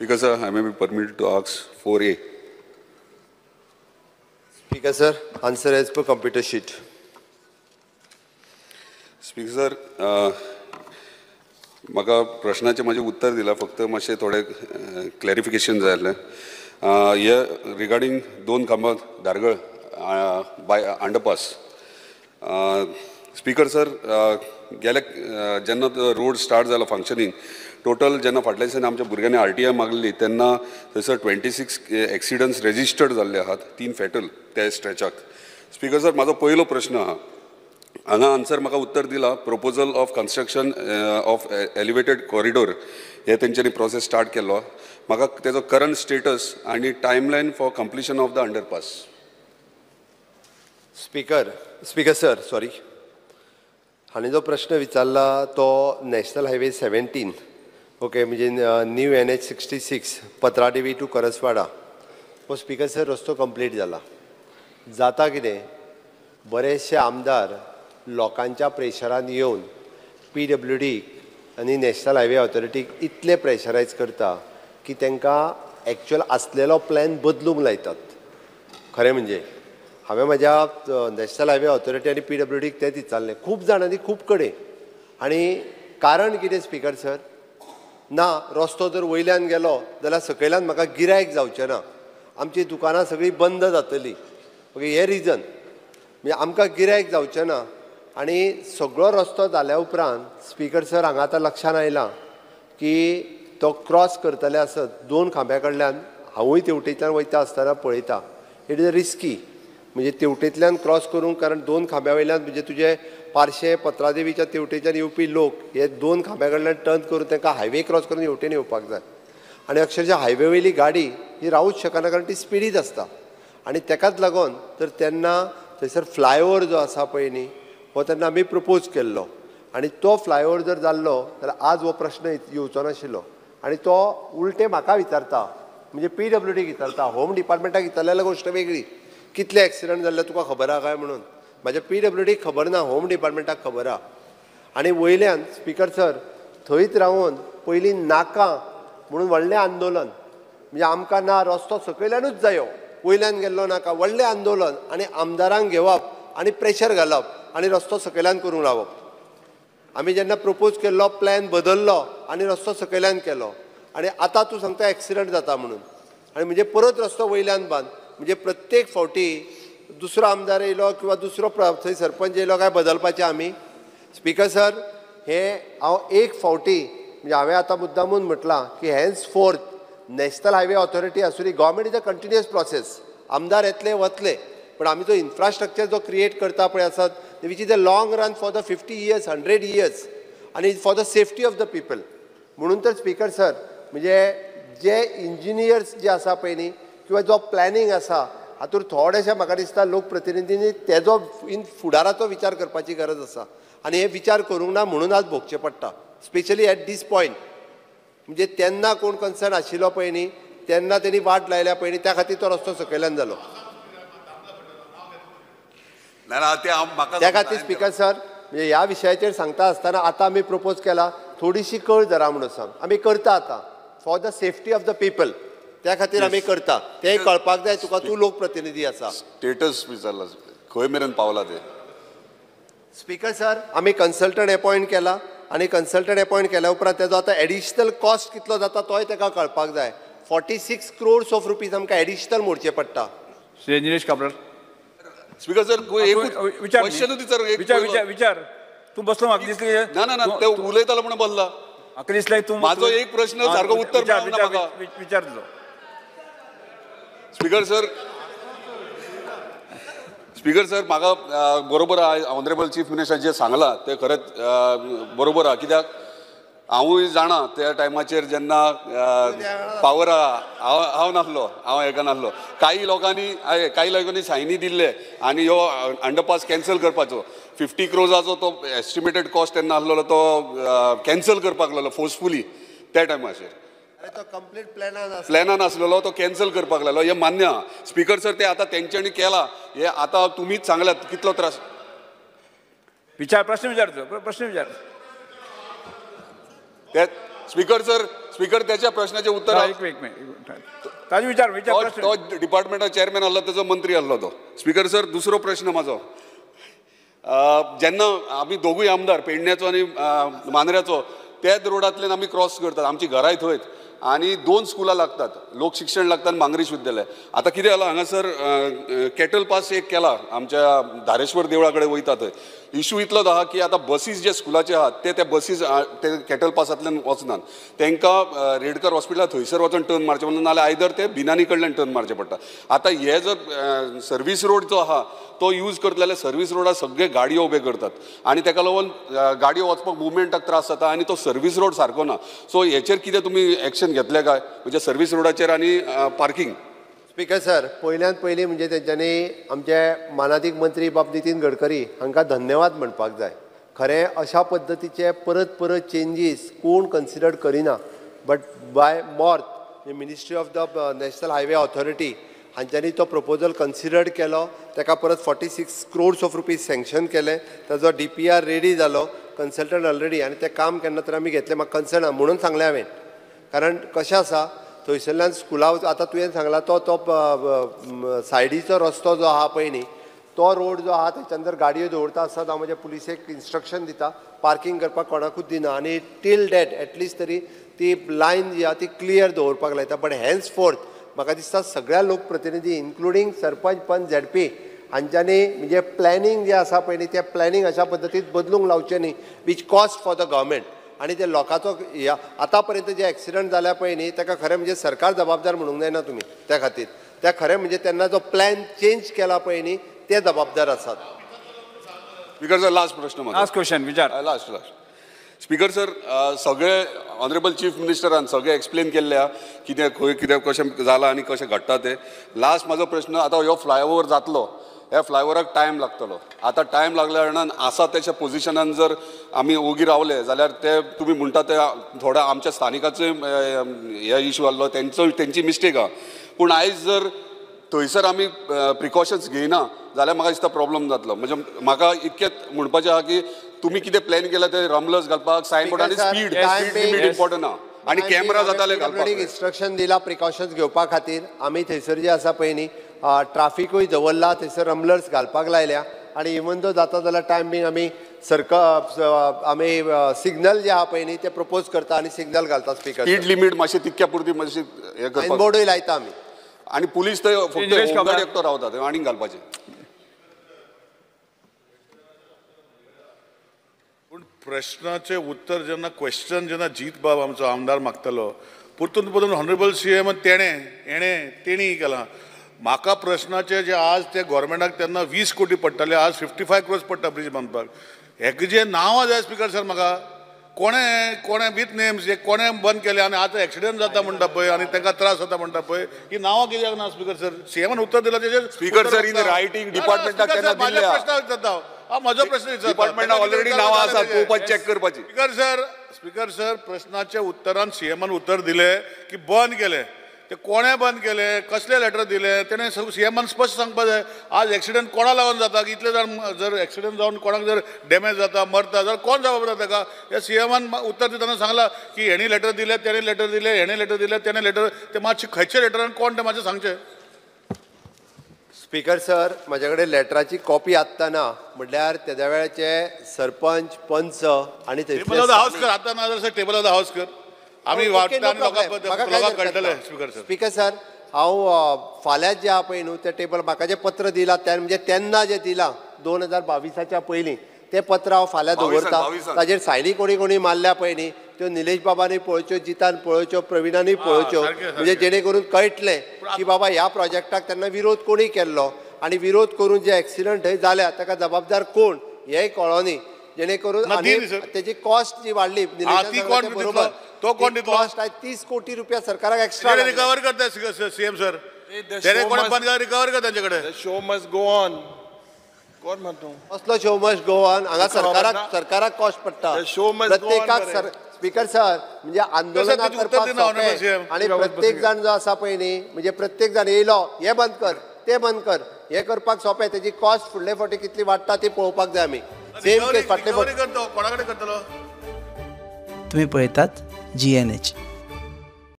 Speaker sir, I may be permitted to ask 4A. Speaker sir, answer as per computer sheet. Speaker sir, म्हाका प्रश्नाचें म्हाजें उत्तर दिलां, फक्त मातशें थोडें क्लॅरिफिकेशन जाय आसलें. हे रिगार्डींग दोन खांबा धारगळ बाय अंडरपास. स्पीकर सर, गेले जेन्ना रोड स्टार्ट जालो फंक्शनींग टोटल जेन्ना फाटल्या दिसांनी आमच्या भुरग्यांनी RTI मागली तेन्ना थंयसर 26 एक्सिडंट्स रजिस्टर्ड जाल्ले आहात, 3 फेटल त्या स्ट्रेचाक. स्पीकर सर, म्हाजो पयलो प्रश्न आहा, हांगा आन्सर म्हाका उत्तर दिला proposal of construction of elevated corridor हे तेंच्यांनी प्रोसेस स्टार्ट केल्लो. म्हाका तेजो करंट स्टेटस आनी timeline for completion of the underpass. Speaker sir, sorry, हांणी जो प्रश्न विचारला तो नॅशनल हायवे 17, ओके, म्हणजे new NH 66 Patradevi to Karaswada हो स्पीकर सर रस्तो कंप्लीट जाला. जाता कितें, बरेचशे आमदार लोकांच्या प्रेशरान येवन PWD आनी नॅशनल हायवे ऑथॉरिटीक इतले प्रेशरायज करता की तांकां एक्चुअल आसलेलो प्लॅन बदलूंक लायतात. खरें म्हणजे हांवें म्हज्या नॅशनल हायवे ऑथॉरिटी आनी PWDक तेंच विचारलें खूब जाणांनी खूब कडेन. आनी कारण कितें स्पीकर सर, ना रस्तो जर वयल्यान गेलो जाल्यार सकयल्यान म्हाका गिरायक जावचें ना, आमची दुकानां सगळीं बंद जातलीं. ओके, हें रिजन म्हणजे आमकां गिरायक जावचें ना. आनी सगळो रस्तो जाल्या उपरांत स्पीकर सर हांगा आतां लक्षान आयलां की तो क्रॉस करतले आसत दोन खांब्या कडल्यान, हांवूय तेवटेंतल्यान वयता आसतना पळयता, it is a risky. म्हणजे तेवटेंतल्यान क्रॉस करूंक, कारण दोन खांब्या वयल्यान म्हणजे तुजे पार्शे पत्रादेवीच्या तेवटेच्यान येवपी लोक हे दोन खांब्या कडल्यान टर्न करून तांकां हायवे क्रॉस करून हेवटेन येवपाक जाय. आनी अक्षरशः हायवे वयली गाडी ही रावूंक शकना, कारण ती स्पिडीत आसता. आनी तेकाच लागून तर तेन्ना थंयसर फ्लायओवर जो आसा पळय न्ही, हो तेन्ना आमी प्रपोज केल्लो. आनी तो फ्लायओवर जर जाल्लो जाल्यार आज हो प्रश्न येवचो नाशिल्लो. आनी तो उलटे म्हाका विचारता, म्हणजे PWDक विचारता, होम डिपार्टमेंटाक विचारलेल्या गोश्ट वेगळी, कितले एक्सिडंट जाल्ले तुका खबर आहा काय म्हणून. म्हाज्या PWDक खबर ना, होम डिपार्टमेंटाक खबर आहा. आनी वयल्यान स्पीकर सर थंयच रावन पयलीं नाका म्हणून व्हडलें आंदोलन, म्हणजे आमकां ना रस्तो सकयल्यानूच जायो, वयल्यान गेल्लो नाका, व्हडलें आंदोलन आनी आमदारांक घेवप आनी प्रेशर घालप आनी रस्तो सकयल्यान करूंक लावप. आमी जेन्ना प्रपोज केल्लो प्लॅन बदल्लो आनी रस्तो सकयल्यान केलो. आनी आतां तूं सांगता एक्सिडंट जाता म्हणून, आनी म्हणजे परत रस्तो वयल्यान बांद. म्हणजे प्रत्येक फावटी दुसरो आमदार येयलो किंवा दुसरो थंय सरपंच येयलो काय बदलपाचें आमी. स्पीकर सर, हें हांव एक फावटी म्हणजे हांवें आतां मुद्दामून म्हटलां की henceforth national highway authority आसूं, government is a continuous process, आमदार येतले वतले, पण आमी जो इन्फ्रास्ट्रक्चर जो क्रिएट करता पळय आसात, which is a long run for the 50 years 100 years आनी for the safety of the people. म्हणून तर स्पीकर सर म्हणजे जे इंजिनियर्स जे आसा पळय न्ही किंवा जो प्लॅनिंग आसा हातूंत थोडेशें म्हाका दिसता लोकप्रतिनिधींनी तेजो इन फुडाराचो विचार करपाची गरज आसा. आनी हे विचार करूंक ना म्हणून आज भोगचें पडटा, स्पेशली एट these point. म्हणजे तेन्ना कोण कन्सर्न आशिल्लो पळय न्ही, तेन्ना तेणी वाट लायल्या पळय न्ही, त्या खातीर तो रस्तो सकयल्यान जालो. त्या खातीर स्पीकर सर म्हणजे ह्या विशयाचेर सांगता आसतना आतां आमी प्रपोज केला थोडीशी कळ धरा म्हणून सांग, आमी करता आतां for the safety of the people, त्या खातीर आमी करता. तें कळपाक जाय तुका, तूं लोकप्रतिनिधी आसा. स्टेटस विचारला खंय मेरेन पावला ते. स्पीकर सर, आमी कन्सल्टंट एपॉयंट केला आनी कन्सल्टंट एपॉयंट केल्या उपरांत तेजो आतां एडिशनल कॉस्ट कितलो जाता तोय ताका कळपाक जाय. 46 crores of rupees आमकां एडिशनल मोडचे पडटा. श्री निलेश काब्राल. स्पीकर सर, विचार विचार तूं बसलो म्हाका दिसलें. ना ना ना, ते उलयतालो म्हणून बसला, म्हाका दिसलें तूं म्हाजो एक प्रश्न सारको उत्तर मेळना. विचार तुजो. स्पीकर सर, स्पीकर सर, म्हाका बरोबर आहा ऑनरेबल चीफ मिनिस्टर जें सांगलां तें खरेंच बरोबर आहा. कित्याक हांवूय जाणा त्या टायमाचेर जेन्ना पावर आहा, हांव नासलो, हांव हेका नासलो, काही लोकांनी सायनी दिल्ले आनी ह्यो अंडरपास कॅन्सल करपाचो 50 crores तो एस्टिमेटेड कॉस्ट तेन्ना आसलेलो तो कॅन्सल करपाक लागलो फोर्सफुली त्या टायमाचेर. प्लॅनान आसलेलो तो कॅन्सल करपाक लागलो, हें मान्य आहा. स्पीकर सर, ते आतां तेंच्यांनी केला, हे आतां तुमीच सांगल्यात कितलो त्रास. विचार, प्रश्न विचार, प्रश्न विचार. ते स्पीकर सर, स्पीकर त्याच्या प्रश्नाचे उत्तर एक मिनिट ताजे विचार विचार तो डिपार्टमेंटा चेअरमॅन आसलो, ताजो मंत्री आसलो तो. स्पीकर सर, दुसरो प्रश्न म्हाजो, जेन्ना आमी दोगूय आमदार पेडण्याचो आनी मांद्र्याचो त्याच रोडांतल्यान आमी क्रॉस करतात, आमची घराय थंयच आनी 2 स्कुलां लागतात, लोक शिक्षण लागता आनी मांगरीश विद्यालय. आतां कितें जालां हांगासर कॅटल पास एक केला आमच्या धारेश्वर देवळा कडेन वयता थंय. इशू इतलोच आहा की आतां बसीस जे स्कुलाचे आहात ते त्या बसीस ते कॅटल पासांतल्यान वचनात, तांकां रेडकर हॉस्पिटला थंयसर वचून टर्न मारचें पडटा, नाल्यार आयदर ते बिनानी कडल्यान टर्न मारचें पडटा. आतां हे जर सर्वीस रोड जो आहा तो यूज करतले जाल्यार सर्वीस रोडार सगळे गाडयो उबे करतात आनी ताका लागून गाडयो वचपाक मुवमेंटाक त्रास जाता आनी तो सर्वीस रोड सारको ना. सो हेचेर कितें तुमी एक्शन घेतले काय, म्हणजे सर्वीस रोडाचेर आनी पार्किंग? स्पीकर सर, पयल्यान पयलीं म्हणजे तेंच्यांनी आमचे मानादीक मंत्री बाब नितीन गडकरी हांकां धन्यवाद म्हणपाक जाय. खरें अशा पद्दतीचे परत परत चेंजीस कोण कन्सिडर करिना, but by मॉर्थ ministry of the national highway authority हांच्यांनी तो प्रपोजल कन्सिडर्ड केलो, ताका परत 46 crores of rupees sanction केले, ताजो DPR ready जालो, कन्सल्टंट ऑलरेडी, आनी तें काम केन्ना तर आमी घेतलें. म्हाका कन्सर्न आहा म्हणून सांगलें हांवें, कारण कशें आसा थंयसरल्यान स्कुला आतां तुवें सांगला तो तो सायडीचो रस्तो जो आहा पळय न्ही, तो रोड जो आहा तेच्यान जर गाडयो दवरता आसत हांव म्हज्या पुलिसेक इन्स्ट्रक्शन दिता पार्किंग करपाक कोणाकूच दिना आनी टील that at least तरी ती लायन जी आहा ती क्लियर दवरपाक लायता. बट हेन्स फोर्थ म्हाका दिसता सगळ्या लोकप्रतिनिधी इन्क्लुडींग सरपंच पंच झेडपी हांच्यांनी म्हणजे प्लॅनिंग जें आसा पळय न्ही तें प्लॅनिंग अशा पद्दतीन बदलूंक लावचें न्ही, which cost for the government. आनी ते लोकांचो आतां पर्यंत जे एक्सिडंट जाल्या पळय न्ही ताका खरें म्हणजे सरकार जबाबदार म्हणूंक जायना तुमी त्या खातीर, त्या खरें म्हणजे तेन्ना जो प्लॅन चेंज केला पळय न्ही ते जबाबदार आसात. स्पीकर सर, लास्ट प्रश्न, लास्ट क्वेश्चन विचार. लास्ट लास्ट स्पीकर सर, सगळे ऑनरेबल चीफ मिनिस्टरान सगळें एक्सप्लेन केल्लें आहा कितें खंय कितें कशें जालां आनी कशें घडटा तें. लास्ट म्हाजो प्रश्न, आतां हो फ्लायओवर जातलो, ह्या फ्लायओवराक टायम लागतलो. आतां टायम लागल्या कारणान आसा तेच्या पोजिशनान जर आमी ओगी रावले जाल्यार ते तुमी म्हणटा ते थोडो आमच्या स्थानिकाचो हे इशू आहलो, तेंचो तेंची मिस्टेक आहा. पूण आयज जर थंयसर आमी प्रिकॉशन्स घेयना जाल्यार म्हाका दिसता प्रॉब्लम जातलो. म्हणजे म्हाका इतकेंच म्हणपाचें आहा की तुमी कितें प्लॅन केला ते रमलर्स घालपाक, सायन बोर्ड आनी स्पीड लिमीट इम्पॉर्टंट आहा आनी कॅमेरा जाताले घालपाक. इन्स्ट्रक्शन दिला प्रिकॉशन्स घेवपा खातीर. आमी थंयसर जे आसा पळय न्ही ट्राफिकूय दवरला, थंयसर रमलर्स घालपाक लायल्या आनी इवन दो जाता जाल्यार टायम बीन आमी सर्कल आमी सिग्नल जे आहा पळय न्ही ते प्रपोज करता आनी सिग्नल घालता. स्पीकर, स्पीड लिमीट मातशें तितक्या पुरती मातशी हें करपाक, सायन बोर्डूय लायता आमी. आनी पुलीस थंय फक्त होमगार्ड एकटो रावता थंय आनीक घालपाचें. पूण प्रश्नाचें उत्तर जेन्ना क्वेश्चन जेन्ना जीत बाब आमचो आमदार मागतालो परतून परतून ऑनरेबल सी एम तेणें हेणें तेणी केलां. म्हाका प्रश्नाचे जे आज ते गोवोरमेंटाक तेन्ना 20 कोटी पडटाले, आज 55 क्रोर्स पडटा ब्रिज बांदपाक. हेका जे नांवां जाय स्पीकर सर, म्हाका कोणें कोणें वीथ नेम्स हे कोणें बंद केले आनी आतां एक्सिडंट जाता म्हणटा पळय आनी तांकां त्रास जाता म्हणटा पळय, ही नांवां कित्याक ना स्पीकर सर? सी एमान उत्तर दिलां तेजेर स्पीकर सर इन रायटींग डिपार्टमेंटाक केन्ना दिल्लें? प्रश्न विचारता हांव, म्हजो प्रश्न विचारता. डिपार्टमेंटाक ऑलरेडी नांवां आसात, पळोवपाक चॅक करपाची. स्पीकर सर, स्पीकर सर, प्रश्नाच्या उत्तरान सी एमान उत्तर दिलें की बंद केलें, ते कोणें बंद केलें, कसलें लेटर दिलें तेणें सी एमान स्पश्ट सांगपा जाय. आज एक्सिडंट कोणा लागून जाता, इतले जाण जर एक्सिडंट जावन कोणाक जर डॅमेज जाता, मरता जाल्यार कोण जबाबदार ताका? ह्या सी एमान उत्तर दितना सांगलां की हेणी लेटर दिलें, तेणें लेटर दिलें, हेणें लेटर दिलें, तेणें लेटर, ते मातशें खंयचे लेटरान कोण तें मातशें सांगचें. स्पीकर सर, म्हज्या कडेन लेटराची कॉपी आत्तां ना, म्हणल्यार तेद्या वेळाचे सरपंच पंच आनी टेबल ऑफ the house कर, आतां ना जाल्यार टेबल ऑफ the house कर. आमी वाटता आनी लोकांक कळटलें. स्पीकर सर, स्पीकर सर, हांव फाल्यां जें आहा पळय न्हू तें टेबल म्हाका जें पत्र दिलां तें म्हणजे तेन्ना जें दिलां 2022च्या पयलीं तें पत्र हांव फाल्यां दवरता. ताजेर सायनी कोणी कोणी मारल्या पळय न्ही त्यो निलेश बाबांनी पळोवच्यो, जितान पळोवच्यो, प्रवीणांनी पळोवच्यो, म्हणजे जेणे करून कळटलें की बाबा ह्या प्रोजेक्टाक तेन्ना विरोध कोणी केल्लो आनी विरोध करून जे एक्सिडंट थंय जाल्या ताका जबाबदार कोण हेंय कळोनी, जेणे करून आनी तेजी कॉस्ट जी वाडली बरोबर कॉस्ट आयज 30 कोटी रुपया सरकाराक एक्स्ट्रा रिकवर करता सीएम सर, रिकवर करता तांचे कडेन. Show must go on. कोण म्हणतो असलो शो मस्ट गो ऑन? हांगा सरकाराक सरकाराक कॉस्ट पडटा प्रत्येकाक. स्पीकर सर, म्हणजे आंदोलनां करपाक सोंपें आनी प्रत्येक जाण जो आसा पळय न्ही म्हणजे प्रत्येक जाण येयलो हें बंद कर तें बंद कर हें करपाक सोंपें, तेजी कॉस्ट फुडले फावटी कितली वाडटा ती पळोवपाक जाय आमी. सेम केस फाटले फावटी कोणा कडेन करतलो. तुमी पळयतात GNH.